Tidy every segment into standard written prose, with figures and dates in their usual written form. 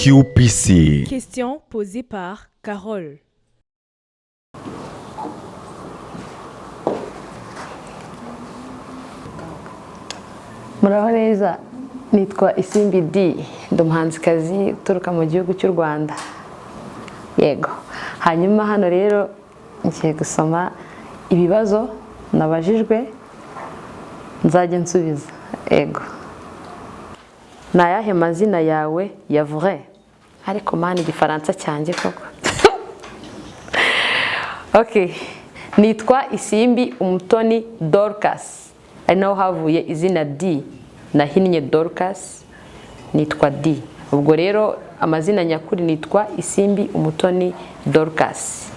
QPC. Question posée par Carole. Muraho neza, nitwa Isimbi D, ndi umuhanzikazi uturuka mu gihugu cy'u Rwanda. Yego, hanyuma hano rero ngiye gusoma ibibazo nabajijwe, nzajya nsubiza. Yego, ni ayahe mazina yawe ya vrai? Ariko mani, igifaransa cyanjye koko! Ok, nitwa Isimbi Umutoni Dorcas, ari naho havuye izina D. Nahinnye Dorcas, nitwa D. Ubwo rero amazina nyakuri nitwa Isimbi Umutoni Dorcas.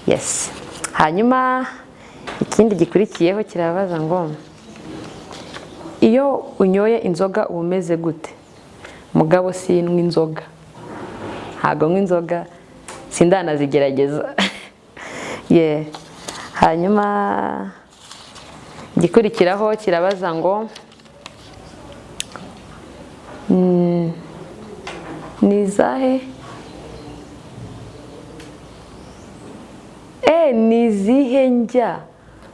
Yes. Hanyuma ikindi gikurikiyeho kirabaza ngo: iyo unyoye inzoga uba umeze gute? Mugabo sinywa inzoga, ntabwo nywa inzoga, sindanazigerageza. Ye, hanyuma igikurikiraho kirabaza ngo ni izahe ni izihe ndya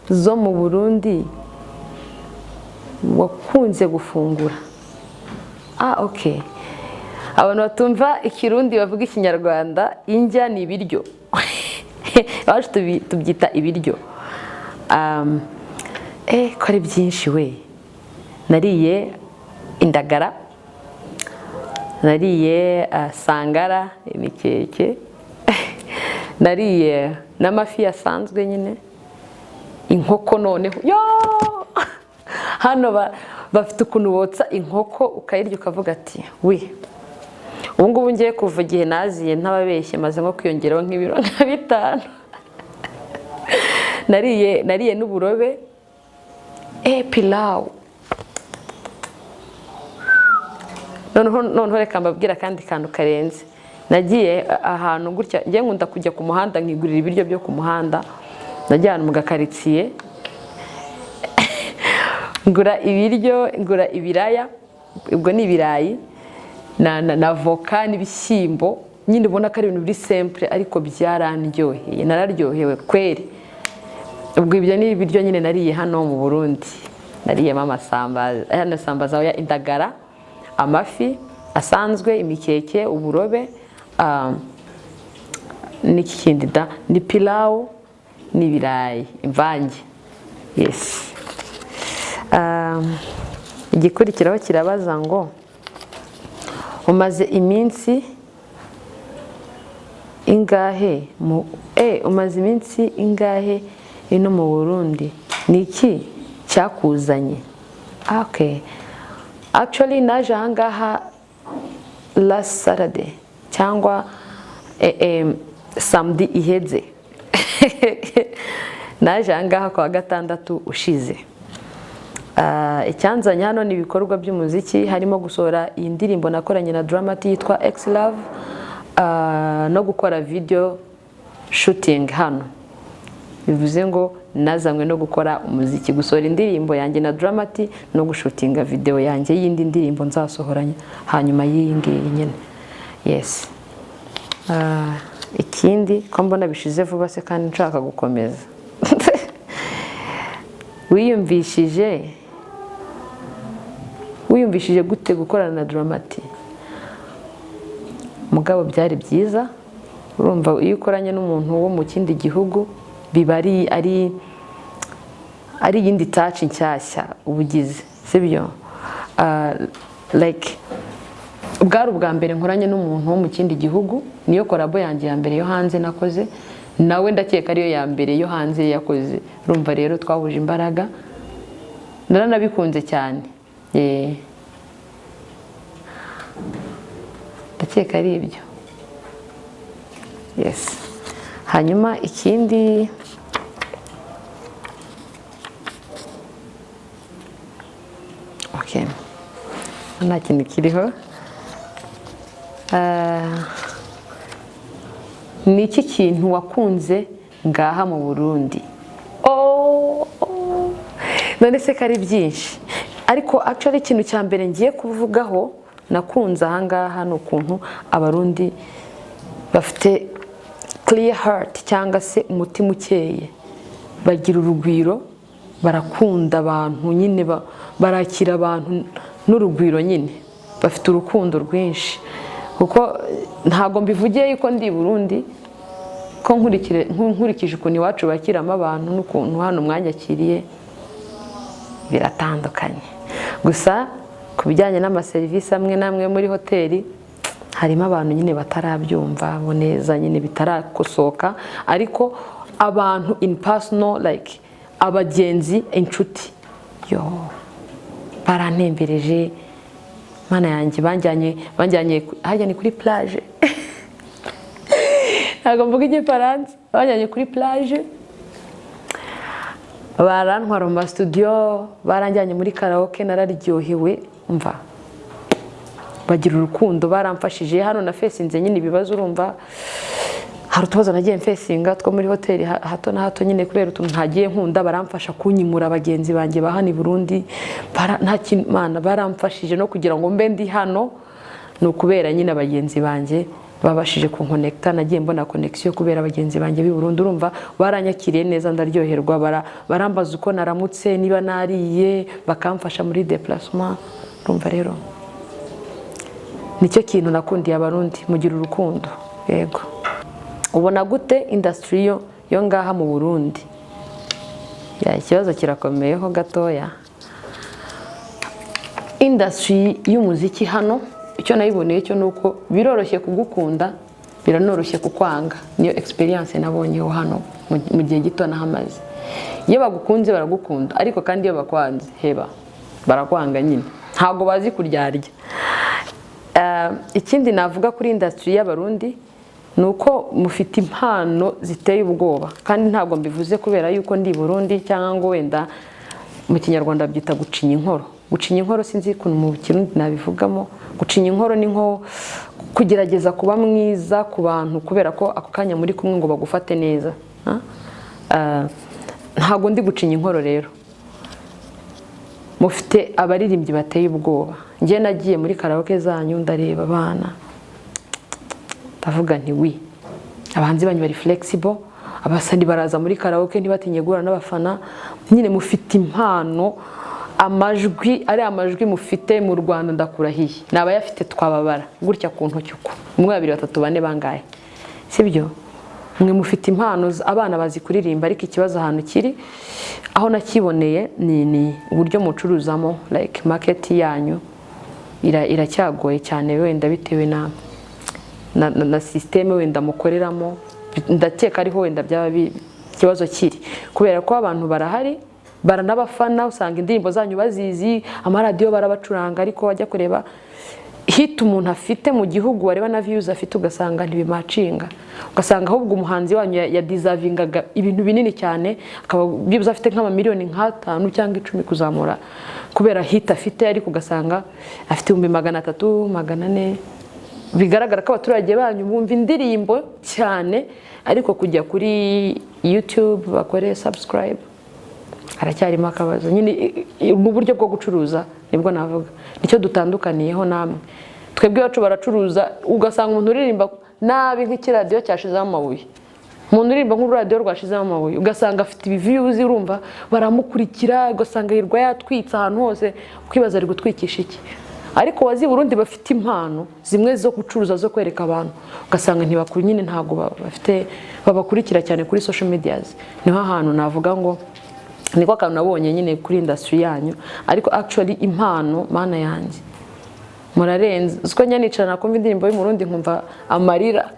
zo mu Burundi wakunze gufungura? Ah, ok, abantu batumva ikirundi bavuga ikinyarwanda, indya ni ibiryo, iwacu tubyita ibiryo. Ko ari byinshi we! Nariye indagara, nariye sangara, imikeke, nariye n'amafi asanzwe nyine, inkoko. Noneho yo hano bafite ukuntu botsa inkoko, ukayirya ukavuga ati: "Wi!" Ubu ngubu ngiye kuva igihe naziye, ntababeshye, maze nko kwiyongeraho nk'ibiro nka 5. Nariye n'uburobe, pilawu. Noneho reka mbabwire akandi kantu karenze. Nagiye ahantu gutya, njye nkunda kujya ku muhanda nkigurira ibiryo byo ku muhanda. Nagiye ahantu mu gakaritsiye, ngura ibiryo, ngura ibiraya, ubwo ni ibirayi na voka n'ibishyimbo nyine. Ubona ko ari ibintu biri simple, ariko byarandyoheye, nararyohewe kweri. Ubwo ibyo ni ibiryo nyine nariye hano mu Burundi. Nariyemo amasambaza, hano sambaza, oya, indagara, amafi asanzwe, imikeke, uburobe, n'iki kindi da, ni pilawu n'ibirayi imvange. Yes. Igikurikiraho kirabaza ngo: umaze iminsi ingahe ino mu Burundi? Ni iki cyakuzanye? Okay, actually naje ahangaha last Saturday cyangwa samedi iheze. Naje ahangaha ku wa gatandatu ushize. Icyanzanye hano ni ibikorwa by'umuziki, harimo gusohora iyi ndirimbo nakoranye na Dramati yitwa X Love, no gukora video shooting hano. Bivuze ngo nazanywe no gukora umuziki, gusohora indirimbo yanjye na Dramati no gushutinga video yanjye y'indi ndirimbo nzasohoranya hanyuma y'iyi ngiyi nyine. Yes. Ikindi ko mbona bishize vuba se kandi nshaka gukomeza? Wiyumvishije gute gukorana na Dramati? Mugabo byari byiza. Urumva iyo ukoranye n'umuntu wo mu kindi gihugu biba ari iyindi touch nshyashya uba ugize, sibyo? Like bwari ubwa mbere nkoranye n'umuntu wo mu kindi gihugu, niyo collabo yanjye ya mbere yo hanze nakoze, nawe ndakeka ariyo ya mbere yo hanze yakoze. Urumva rero twahuje imbaraga, naranabikunze cyane. Ndakeka ari ibyo. Yes. Hanyuma ikindi, okay, nta kintu kiriho. Ni iki kintu wakunze ngaha mu Burundi? Oh. None se ko ari byinshi? Ariko actually ikintu cya mbere ngiye kuvugaho Nakunze ahangaha ni ukuntu Abarundi bafite clear heart, cyangwa se umutima ukeye. Bagira urugwiro, barakunda abantu nyine, barakira abantu n'urugwiro nyine, bafite urukundo rwinshi. Kuko ntabwo mbivugiye yuko ndi i Burundi, ko nkurikije ukuntu iwacu bakiramo abantu n'ukuntu hano mwanyakiriye, biratandukanye. Gusa ku bijyanye n'amaserivisi amwe n'amwe muri hoteli, harimo abantu nyine batarabyumva bo neza nyine, bitarakosoka. Ariko abantu in personal, like abagenzi, inshuti, yo barantembereje. Mana yanjye, banjyanye hajya ni kuri plage. Ntabwo mvuga Igifaransa. Banjyanye kuri plage, barantwara mu masitudiyo, baranjyanye muri karaoke, nararyohewe. Mva bagira urukundo, baramfashije. Hano na facinze nyine ibibazo, urumva hari utubazo nagiye mfacinga two muri hoteli hato na hato nyine, kubera utuntu ntagiye nkunda, baramfasha kunyimura. Bagenzi banjye ba hano i Burundi nta kintu, Mana, baramfashije. No kugira ngo mbe ndi hano ni ukubera nyine abagenzi banjye babashije kunconnecta. Nagiye mbona connection kubera bagenzi banjye b'i Burundi. Urumva baranyakiriye neza, ndaryoherwa, barambaza uko naramutse, niba nariye, bakamfasha muri déplacement. Urumva rero nicyo kintu nakundiye Abarundi, mugira urukundo. Yego. Ubona gute industry yo ngaha mu Burundi? Ya, ikibazo kirakomeyeho gatoya. Industry y'umuziki hano, icyo nayiboneye cyo ni uko biroroshye kugukunda, biranoroshye kukwanga. Niyo experience nabonyeho hano mu gihe gito nahamaze. Iyo bagukunze baragukunda, ariko kandi iyo bakwanze, heba, barakwanga nyine, ntabwo bazi kuryarya. Ikindi navuga kuri industry y'Abarundi ni uko mufite impano ziteye ubwoba. Kandi ntabwo mbivuze kubera yuko ndi i Burundi, cyangwa ngo wenda mu Kinyarwanda byita gucinya inkoro. Gucinya inkoro, sinzi ukuntu mu Kirundi nabivugamo. Gucinya inkoro ni nko kugerageza kuba mwiza ku bantu kubera ko ako kanya muri kumwe, ngo bagufate neza. Ntabwo ndi gucinya inkoro rero. Mufite abaririmbyi bateye ubwoba. Njye nagiye muri karaoke zanyu, ndareba abana, ndavuga nti: "Wi, abahanzi banyu bari flexible." Abasani baraza muri karaoke, ntibatinye guhura n'abafana nyine. Mufite impano, amajwi, ari amajwi mufite mu Rwanda, ndakurahiye, ni abayafite twababara gutya ku ntoki uko: umwe, babiri, batatu, bane, bangahe, sibyo? Mwe mufite impano, abana bazi kuririmba. Ariko ikibazo ahantu kiri, aho nakiboneye, ni uburyo mucuruzamo, like market yanyu iracyagoye cyane, wenda bitewe na système wenda mukoreramo. Ndakeka ariho wenda byaba ikibazo kiri, kubera ko abantu barahari, baranabafana, usanga indirimbo zanyu bazizi, amaradiyo barabacuranga, ariko wajya kureba hit umuntu afite mu gihugu, wareba na views afite, ugasanga ntibimatchinga. Ugasanga ahubwo umuhanzi wanyu yadeservingaga ibintu binini cyane, akaba byibuze afite nk'amamiliyoni nk'5 cyangwa 10 kuzamura kubera hit afite, ariko ugasanga afite 300,000, 400. Bigaragara ko abaturage banyu bumva indirimbo cyane, ariko kujya kuri YouTube bakore subscribe haracyarimo akabazo nyine. Mu buryo bwo gucuruza nibwo navuga nicyo dutandukaniyeho namwe. Twebwe iwacu baracuruza, ugasanga umuntu uririmba nabi nk'ikiradiyo cyashizemo amabuye, umuntu uririmba nk'ururadiyo rwashizemo amabuye, ugasanga afite ibiviews, urumva baramukurikira, ugasanga yirwa yatwitse ahantu hose, ukibaza ari gutwikisha iki. Ariko wazi i Burundi bafite impano zimwe zo gucuruza, zo kwereka abantu, ugasanga ntibakuru nyine, ntabwo bafite babakurikira cyane kuri social medias. Niho hantu navuga ngo niko akantu nabonye nyine kuri industry yanyu. Ariko actually impano, Mana yanjye, murarenze. Uziko njya nicara nakumva indirimbo y'Umurundi nkumva amarira.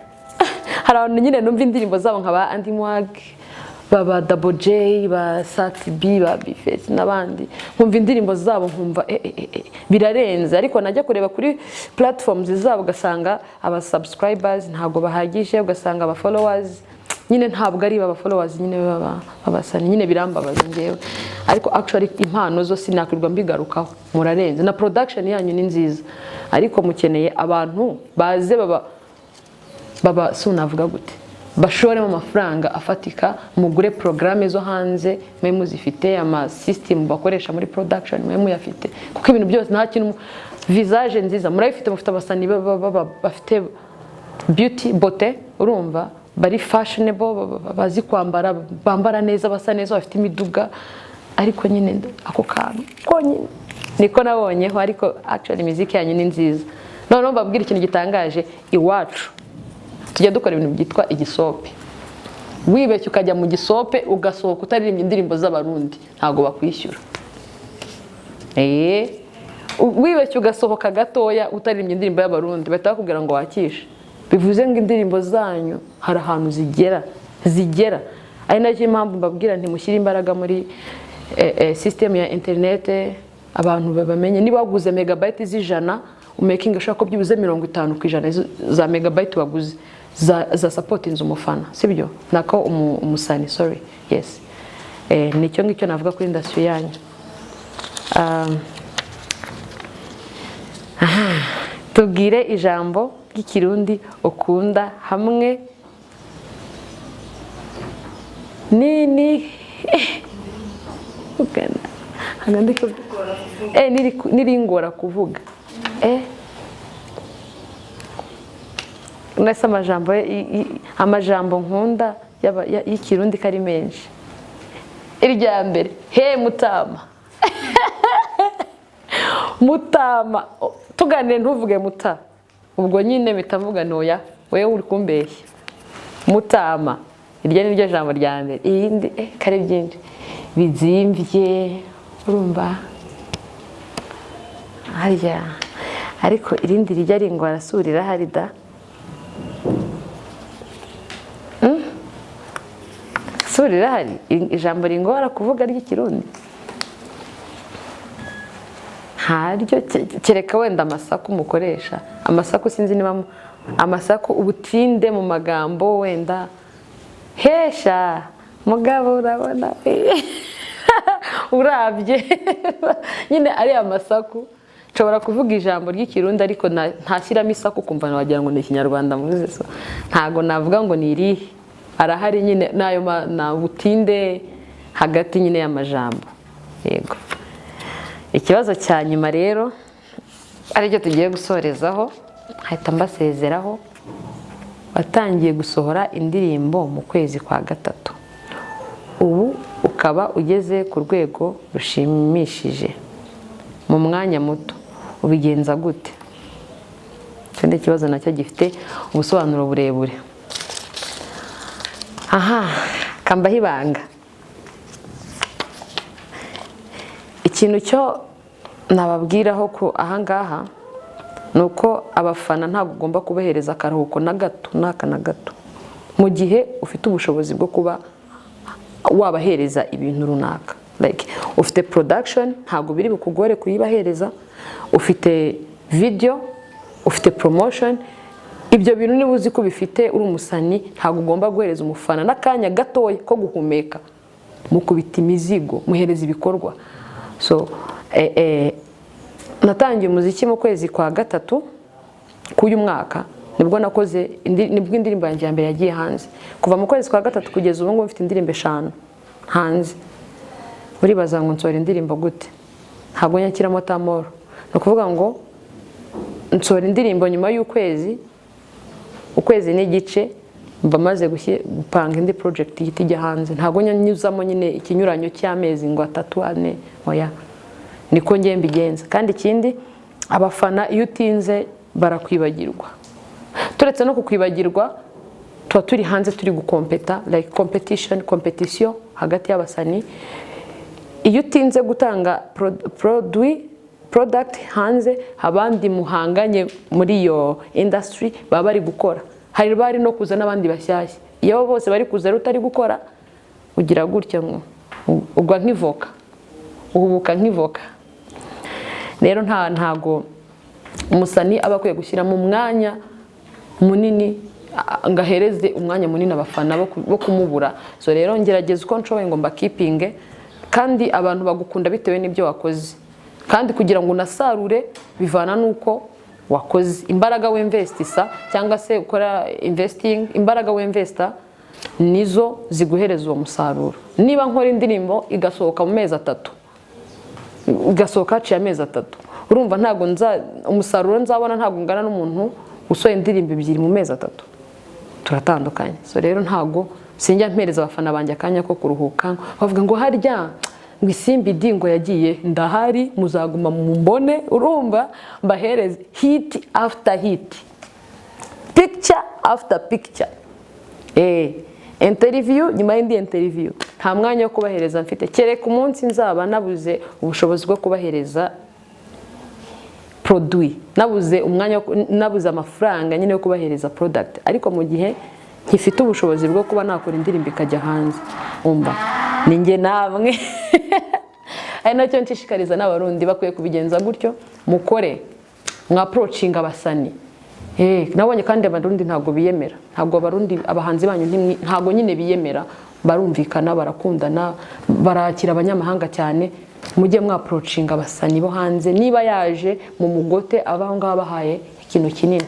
Hari abantu nyine numva indirimbo zabo nka ba Andy Mwag, baba Double J, ba Sat B, ba B-Face n'abandi, nkumva indirimbo zabo nkumva birarenze. Ariko najya kureba kuri platforms zabo, ugasanga aba subscribers ntabwo bahagije, ugasanga aba followers nyine ntabwo ari aba followers nyine baba babasani nyine. Birambabaza njyewe. Ariko actually impano zo sinakwirwa mbigarukaho, murarenze, na production yanyu ni nziza. Ariko mukeneye abantu baze baba si unavuga gute, bashoremo amafaranga afatika, mugure porogaramu zo hanze mwe muzifite, ama system bakoresha muri production mwe muyafite, kuko ibintu byose nta kintu. Visage nziza murayifite, mufite abasani bafite beauty, beauté, urumva bari fashionable, bazi kwambara, bambara neza, basa neza, bafite imiduga, ariko nyine ako kantu konyine niko nabonyeho. Ariko actually imiziki yanyu ni nziza. Noneho mbabwire ikintu gitangaje: iwacu tujya dukora ibintu byitwa igisope. Wibeshye ukajya mu gisope, ugasohoka utaririmbye indirimbo z'Abarundi, ntabwo bakwishyura. Wibeshye ugasohoka gatoya utaririmbye indirimbo y'Abarundi, bahita bakubwira ngo wakishe. Bivuze ngo indirimbo zanyu hari ahantu zigera, ari nacyo impamvu mbabwira ntimushyire imbaraga muri system ya interinete, abantu babamenye. Niba waguze megabyte z'ijana, umakinga ashobora ko byibuze 50% za megabyte waguze za supportinze umufana, sibyo? Nako umusani, sorry, yes. Nicyo ngicyo navuga kuri industry yanyu. Aha, tubwire ijambo ry'Ikirundi ukunda hamwe nini ugana hanga niringora kuvuga. Nese amajambo amajambo nkunda y'Ikirundi ko ari menshi. Irya mbere, he mutama, mutama. O, tuganire ntuvuge muta, ubwo nyine bitavuga ntoya, wewe uri kumbeshya. Mutama, iryo ni ryo jambo rya mbere. Irindi kari byinshi bizimvye, urumva harya, ariko irindi rijya ringwara surira hari da. Sura irahari, ijambo ringora kuvuga ry'Ikirundi ntaryo, kereka wenda amasaku mukoresha. Amasaku, sinzi niba amasaku, ubutinde mu magambo, wenda hesha mugabo, urabona urabye nyine ari amasaku. Nshobora kuvuga ijambo ry'Ikirundi ariko ntashyiramo isaku, ukumva wagira ngo ni Ikinyarwanda mvuze. So ntago navuga ngo ni irihe, arahari nyine n'ayo na butinde hagati nyine y'amajambo. Yego, ikibazo cya nyuma rero aricyo tugiye gusorezaho, hahita mbasezeraho. Watangiye gusohora indirimbo mu kwezi kwa gatatu, ubu ukaba ugeze ku rwego rushimishije mu mwanya muto, ubigenza gute? Icyo ni ikibazo nacyo gifite ubusobanuro burebure. Aha kambaho ibanga, ikintu cyo nababwiraho ko ahangaha ni uko abafana ntabwo ugomba kubahereza akaruhuko na gato, n'aka na gato, mu gihe ufite ubushobozi bwo kuba wabahereza ibintu runaka. Like ufite production, ntabwo biri bukugore kuyibahereza, ufite video, ufite promotion, ibyo bintu niba uzi ko bifite, uri umusani, ntabwo ugomba guhereza umufana n'akanya gatoya ko guhumeka. Mukubita imizigo, muhereza ibikorwa. So natangiye umuziki mu kwezi kwa gatatu k'uyu mwaka, nibwo nakoze nibwo indirimbo yanjye ya mbere yagiye hanze. Kuva mu kwezi kwa gatatu kugeza ubu ngubu mfite indirimbo eshanu hanze. Uribaza ngo nsohora indirimbo gute? Ntabwo nyakiramo tamoro. Ni ukuvuga ngo nsohora indirimbo nyuma y'ukwezi, ukwezi n'igice mba maze gupanga indi project ihita ijya hanze. Ntabwo nyuzamo nyine ikinyuranyo cy'amezi ngo atatu, ane, oya, niko ngiye mbigenza. Kandi ikindi, abafana iyo utinze barakwibagirwa. Turetse no kukwibagirwa, tuba turi hanze turi gukompeta, like competition, competition hagati y'abasani. Iyo utinze gutanga produit, product hanze, abandi muhanganye muri iyo industry baba bari gukora, hari bari no kuza n'abandi bashyashya. Iyo bose bari kuza rero utari gukora, ugira gutya ngo ugwa nk'ivoka, uhubuka nk'ivoka. Rero ntago umusani aba akwiye gushyiramo umwanya munini, ngo ahereze umwanya munini abafana bo kumubura. So rero ngerageza uko nshoboye ngo mbakipinge, kandi abantu bagukunda bitewe n'ibyo wakoze, kandi kugira ngo unasarure bivana n'uko wakoze, imbaraga wemvestisa cyangwa se ukora investing. Imbaraga wemvesta nizo ziguhereza uwo musaruro. Niba nkora indirimbo igasohoka mu mezi 3, igasohoka haciye amezi 3, Urumva ntabwo nza umusaruro nzabona ntabwo ungana n'umuntu usohoye indirimbo ebyiri mu mezi 3. Turatandukanye. So rero ntabwo sinjya mpereza abafana banjye akanya ko kuruhuka bavuga ngo harya ngo Isimbi D ngo yagiye. Ndahari, muzaguma mumbone. Urumva mbahereze hit after hit, picture after picture, interview nyuma y'indi interview. Nta mwanya wo kubahereza mfite, kereka umunsi nzaba nabuze ubushobozi bwo kubahereza produit, nabuze umwanya nabuze amafaranga nyine yo kubahereza product. Ariko mu gihe nkifite ubushobozi bwo kuba nakora indirimbo ikajya hanze, umva ni njye namwe. Ari nacyo nshishikariza n'Abarundi, bakwiye kubigenza gutyo. Mukore mwapproachinga abasani. Nabonye kandi Abarundi ntabwo biyemera, ntabwo Abarundi, abahanzi banyu ntabwo nyine biyemera. Barumvikana, barakundana, barakira abanyamahanga cyane. Mujye mwapproachinga abasani bo hanze, niba yaje mu mugote aba aho ngaho abahaye ikintu kinini.